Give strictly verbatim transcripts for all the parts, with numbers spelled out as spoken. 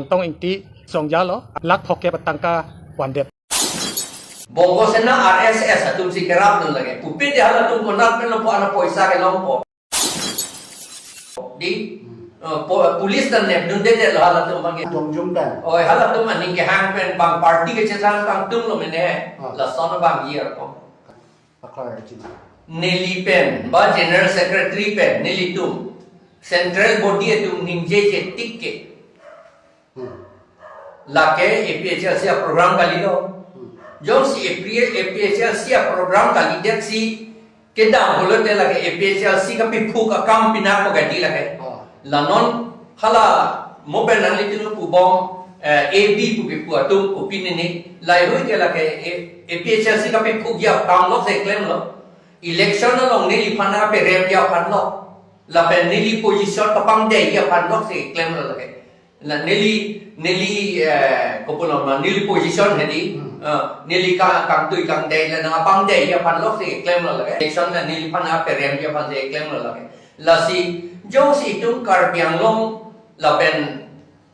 Tong Ingti Songja lo, lakh phokep atangka vandet. Bongo Sena R S S atum si kerapdun lake. Pupe de halatum konat pen lo po ana poisa kelongpo. Di, eh, po-, police nangnepdundedet lo halatum abang ke. Jongjung pen. Oi, halatum aning kehang pen bang party kechethang kangtung lo mene. Ah. Lason abang year ko. Akhai aji. Neli pen, ba General Secretary pen, nelitum. Central body atum ningjeje tik ke. Hmm. Lake A P H L C aprogram kalilo. Hmm. Jongsi A P, A P H L C aprogram kalidet si kedam pulote lake A P H L C kapiphuk akam pinak ko gadi lake. Oh. La non hala mo pen nanglitum pubom, eh, A B pu kipu atum opinion ni. Laheihui ke lake A-, A P H L C kapiphukji akam lok si klemlo. Election along neliphan aperemji aphan lok. Lapen neli position kapangdeiji aphan lok si klemlo lake. La neli, neli, eh, kopulo ma, neli position hedi, Hmm. eh, neli ka-, kangtui kangdei la nangpangdeiji aphan lok si klemlo lake. Election la neliphan aperemji aphan si klemlo lake. Lasi jongsi itum Karbi Anglong lapen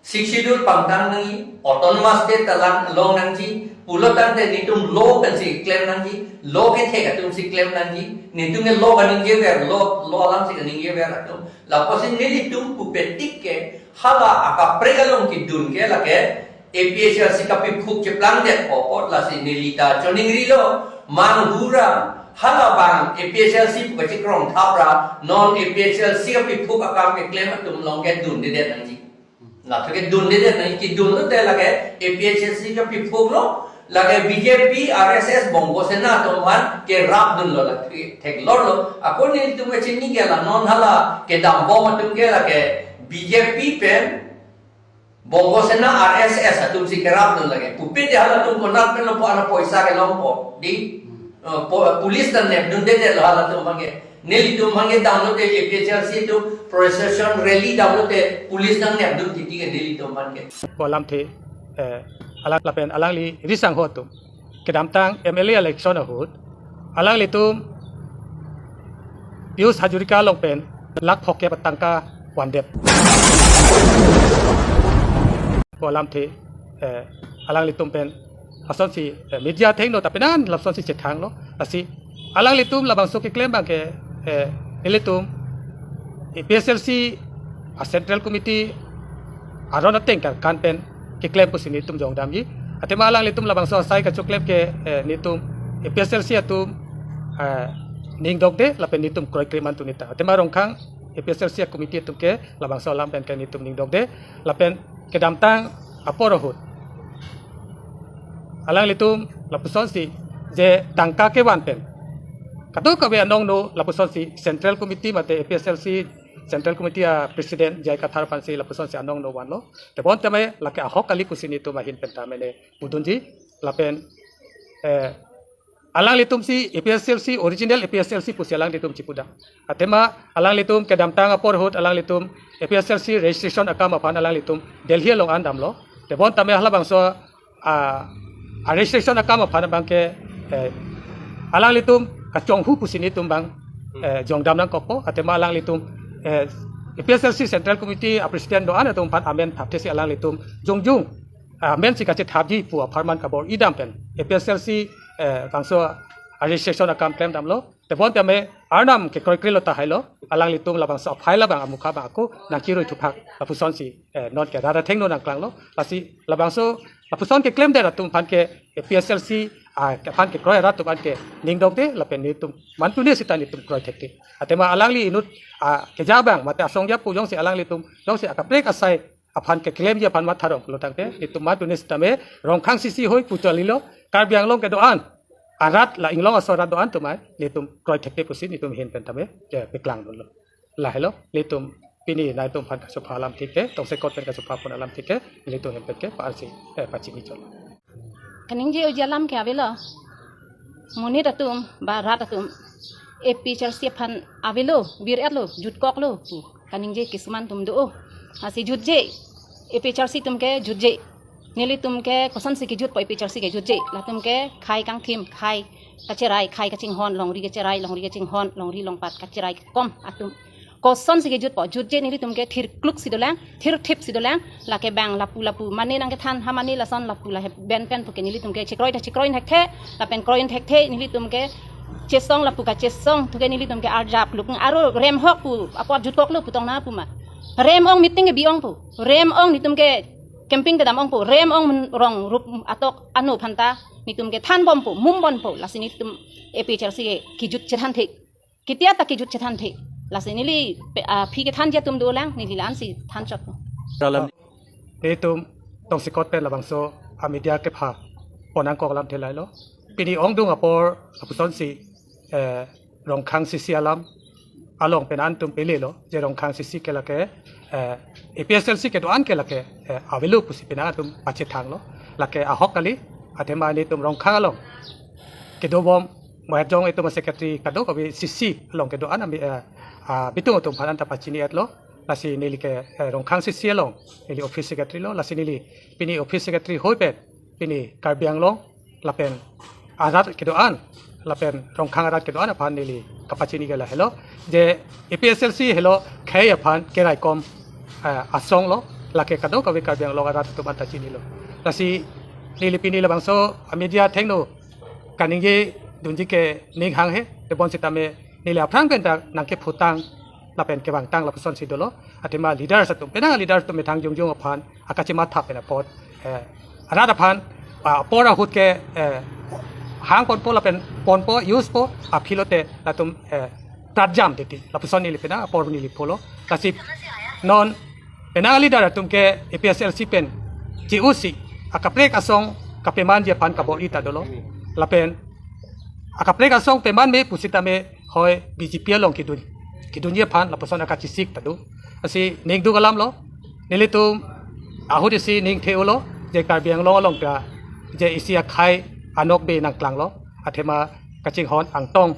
Sixth Schedule pangtang nangji, Autonomous State ta lang long nangji, pulo tangte netum law pen si klem nangji, law kethek atum si klem nangji, netum ke law kaningjever, law, law alam si kaningjever atum. Lapusi nelitum pupe tik ke hala akaprek along kedun ke lake A P H L C kapiphuk cheplangdetpo apot lasi neli ta choningrilo, manghura hala bang A P H L C pu kachekrong thapra non A P H L C kapiphuk akam keklem atum along ke dundedet nangji. Latum ke dundedet nangji, kedun lote lake A P H L C kapiphuk lo, lake B J P, R S S, Bongo Sena atum aphan kerapdunlo lake theklorlo. Ako nelitum kachini ke la non hala kedambom atum ke lake B J P pen Bongo Sena R S S atum si kerapdun lake. Pupe de halatum konat pen lo po ana poisa kelongpo. Di, eh, po-, police nangnepdundedet lo halatum abang ke. Nelitum abang ke damlote A P H L C atum procession rally damlote police nangnepdun titi ke nelitum abang ke. Ko alamthe, eh, alang lapen alangli risang ho atum. Kedamtang M L A election ahut, alanglitum Pijush Hazarika along pen lakh phokep atangka vandet. Ko alamthe, eh, alanglitum pen lasonsi, eh, media athengno ta penan lasonsi chethanglo. Lasi alanglitum labangso keklem abang ke, eh, ilitum A P H L C a Central Committee aron ateng kan pen keklem pusi netum jongdamji. Athema alanglitum labangso asai kachoklem ke, eh, netum A P H L C atum, eh, ning dokde lapen netum kroikre mantu neta. Athema Rongkhang A P H L C a committee atum ke labangso alam pen ke netum ning dokde lapen kedamtang apor ahut alanglitum lapusonsi je tangka kevan pen kadokave anong no lapusonsi Central Committee mate A P H L C Central Committee a President J I Kathar aphansi lapusonsi anong no vanlo. Tebon tame lake ahok kali pusi netum ahin pen ta mene pudunji lapen, eh, alanglitum si A P H L C, original A P H L C pusi alanglitum chipudam. Athema alanglitum kedamtang apor ahut alanglitum A P H L C registration akam aphan alanglitum Delhi along an damlo. Tebon tame halabangso a, a registration akam aphan abang ke, eh, alanglitum kachonghu pusi netum abang, eh, jongdam nangkokpo, athema alanglitum, eh, A P H L C Central Committee a President do-an atum aphan amen thapthesi alanglitum jongjung, ah, amen si kachethapji pu apharman kabor-idam pen A P H L C, eh, bangso a registration akam klemdamlo. Tebon tame arnam kekroikre lo tahai lo, alanglitum labangso aphai labang amukha abang ako nangkirui thuphak lapusonsi, eh, non ke rat athengno nangklanglo. Lasi labangso lapuson keklemdet atum aphan ke A P H L C, ah, aphan kekroi rat atum aphan ke ning dokde lapen netum mantu ne sita netum kroi thekde. Athema alangli inut, ah, keja abang mate asong japo jongsi alanglitum jongsi akaprek asai aphan keklemji aphan matha rong pulo tangte netum mantu ne sitame Rongkhang sisi hoi puchalilo Karbi Anglong kedo-an arat la inglong aso rat do-an atum ai netum kroi thekte pusi netum ahin pen tame, eh, peklangdunlo. Lahelo, netum pini nangtum aphan kasupha alam thike, tongsekot pen kasupha pon alam thike, netum ahin pen ke pa-arsi, eh, pachini chot. Kaningje uji alam ke avelo. Monit atum, ba rat atum, A P H L C aphan avelo, vir-etlo, jutkoklo pu kaningje kisuman atum do. Lasi jutje, A P H L C atum ke jutje. Nelitum ke kosonsi kejutpo A P H L C ke jutje. Latum ke khei kangthim, khei kacherai, khei kachinghon, longri kacherai, longri kachinghon, longri longpat kacherai kom atum. Kosonsi kejutpo, jutje nelitum ke thirkluk si dolang, thirthip si dolang, lake bang lapu lapu mane nangkethan, ha mane lason lapu lahe ben pen puke nelitum ke chekroi ta chekroi thekthe, lapen kroin thekthe, nelitum ke chesong lapu kachesong, thuke nelitum ke arjap luk, aro rem hok pu, apot jutkoklo pu tong na pu ma. Rem ong meeting ke bi-ong pu, rem ong nelitum ke camping kedam ong pu, rem ong men-, rong rup atok ano phanta, nelitum ke thanbom pu, mumbom pu, lasi nelitum A P H L C ke kijut chethan thik. Ketia ta kijut chethan thik. Lasi neli pe-, ah, aphi kethanji atum dolang, neli la-ansi than chot. Dalam. Nelitum tongsekot pen labangso a media kepha pon nangkok alam thelailo. Pini ongdung apor lapusonsi, eh, Rongkhang C C alam along penang atum pelelo, je Rongkhang C C ke lake, eh, A P H L C kedo-an ke lake, eh, avelo pusi penang atum pachethanglo, lake ahok kali, athema nelitum Rongkhang along kedobom, Mohejong itum secretary kadokave C C along kedo-an ami, eh, ah, bitung atum aphan anta pachini-etlo, lasi neli ke, eh, Rongkhang C C along, neli office secretary lo, lasi neli pini office secretary hoi pen, pini Karbi Anglong, lapen arat kedo-an, lapen Rongkhang arat kedo-an aphan neli kapachini ke lahelo, je A P H L C helo khei aphan keraikom, eh, asong lo, lake kadokave Karbi Anglong arat atum anta chinilo. Lasi neli pini labangso a media thengno kaningje dunji ke ning hanghe, tebon sitame neli aphrang pen ta nangkephutang, lapen kevangtang lapusonsi dolo, athema leaders atum, penang leaders atum methang jongjong aphan akachematha pen apot, eh, arat aphan, ah, apor ahut ke, eh, hangponpo lapen ponpo, use po, aphi lote latum, eh, pratjam titi, lapuson neli penang apor neli pulo. Lasi non penang leader atum ke A P H L C pen J O C, akaprek asong kapemanji aphan kabor-i ta dolo. Lapen akaprek asong peman me pusitame hoi B J P along kidun, kidunji aphan lapuson akachesik ta do. Lasi ning duk alam lo. Nelitum ahut isi ning the-ulo, je Karbi Anglong along ta je isi akhei anokbe nangklanglo, athema kachinghon Angtong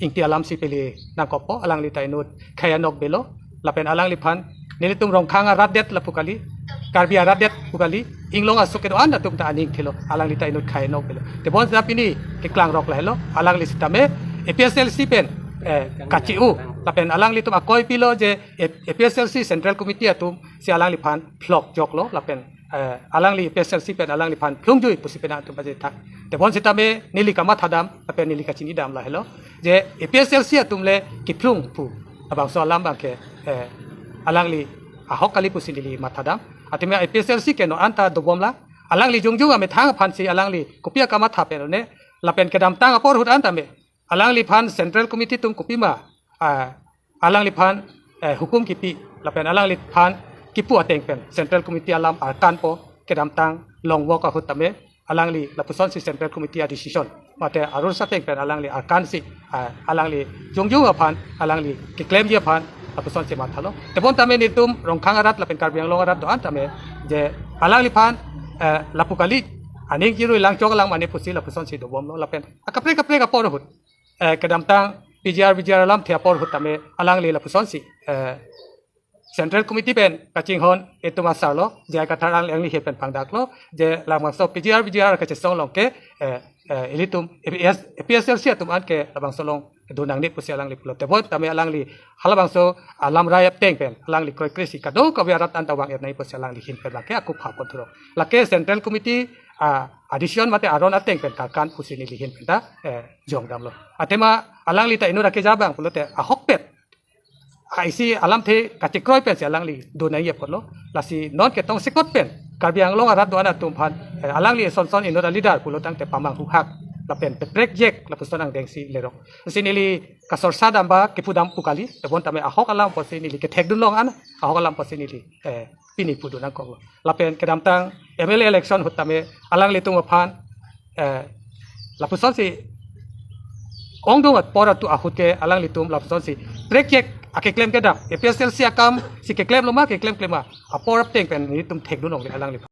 Ingti alamsi pele nangkokpo, alangli ta inut khei anokbe lo, lapen alangliphan nelitum Rongkhang arat det lapu kali, Karbi arat det pu kali, inglong asuk kedo-an atum ta aning thelo, alangli ta inut khei anokbe lo. Tebon sita pini keklangrok lahelo, alangli sitame A P H L C pen, eh, kache-u, lapen alanglitum akoi pilo je A P H L C Central Committee atumsi alangliphan phlok joklo, lapen, eh, alangli A P H L C pen alangliphan phlungjui pusi penang atum pachethang. Tebon sitame neli kamathadam, lapen neli kachinidam lahelo, je A P H L C atum le kephlung pu labangso alam abangke, eh, alangli ahok kali pusi neli mathadam. Athema A P H L C ke non anta dobomlang, alangli jongjong amethang aphansi alangli kopi akamatha pen one, lapen kedamtang apor ahut antame alangliphan Central Committee atum kopima, ah, alangliphan, eh, hukum kipi, lapen alangliphan kipu ateng pen Central Committee alam arkanpo, kedamtang long walk ahut tame alangli lapusonsi Central Committee a decision, mate a rules ateng pen alangli arkansi, ah, alangli jongjong aphan, alangli keklemji aphan lapusonsi mathalo. Tebon tame nelitum Rongkhang arat lapen Karbi Anglong arat do-an tame je alangliphan, eh, lapu kali, aning jirui lang chok lang mane pusi lapusonsi dobomlo, lapen akaprek kaprek apor ahut, eh, kedamtang P G R, V G R alam the apor ahut tame alangli lapusonsi, eh, Central Committee pen kachinghon itum asar lo, J I Kathar alangli ahin pen pangdaklo, je labangso P G R, V G R kachesong along ke, eh, eh, ilitum A P S, A P H L C atum an ke labangso along dun nangne pusi alangli pulo. Tebon tame alangli halabangso alamrai ateng pen alangli kroikresi kadokave arat anta vang-et nangji pusi alangli ahin pen abangke akupha pon thurong. Lake Central Committee, ah, a decision mate aron ateng pen karkan pusi neli ahin pen ta, eh, jongdamlo. Athema alangli ta inut akeja abang pulote ahokpet, ah, isi alamthe kachekroi pensi alangli dun nangji apotlo. Lasi non ke tongsekot pen Karbi Anglong arat do-an atum aphan, eh, alangli eson son inut aleader pulo tangte pamanghu hak, lapen peprek jek lapuson angdengsi lerok. Lasi neli kasorsa dam ba kepudam pu kali, tebon tame ahok alam apotsi neli kethekdun long an, ahok alam apotsi neli, eh, pini pudun nangkoklo. Lapen kedamtang M L A election ahut tame alanglitum aphan, eh, lapusonsi ongdung apor atum ahut ke alanglitum lapusonsi prekjek akeklem kedam, A P H L C akamsi keklemlo ma, keklem klem ma, apor ateng pen nelitum thekdun longle alangli.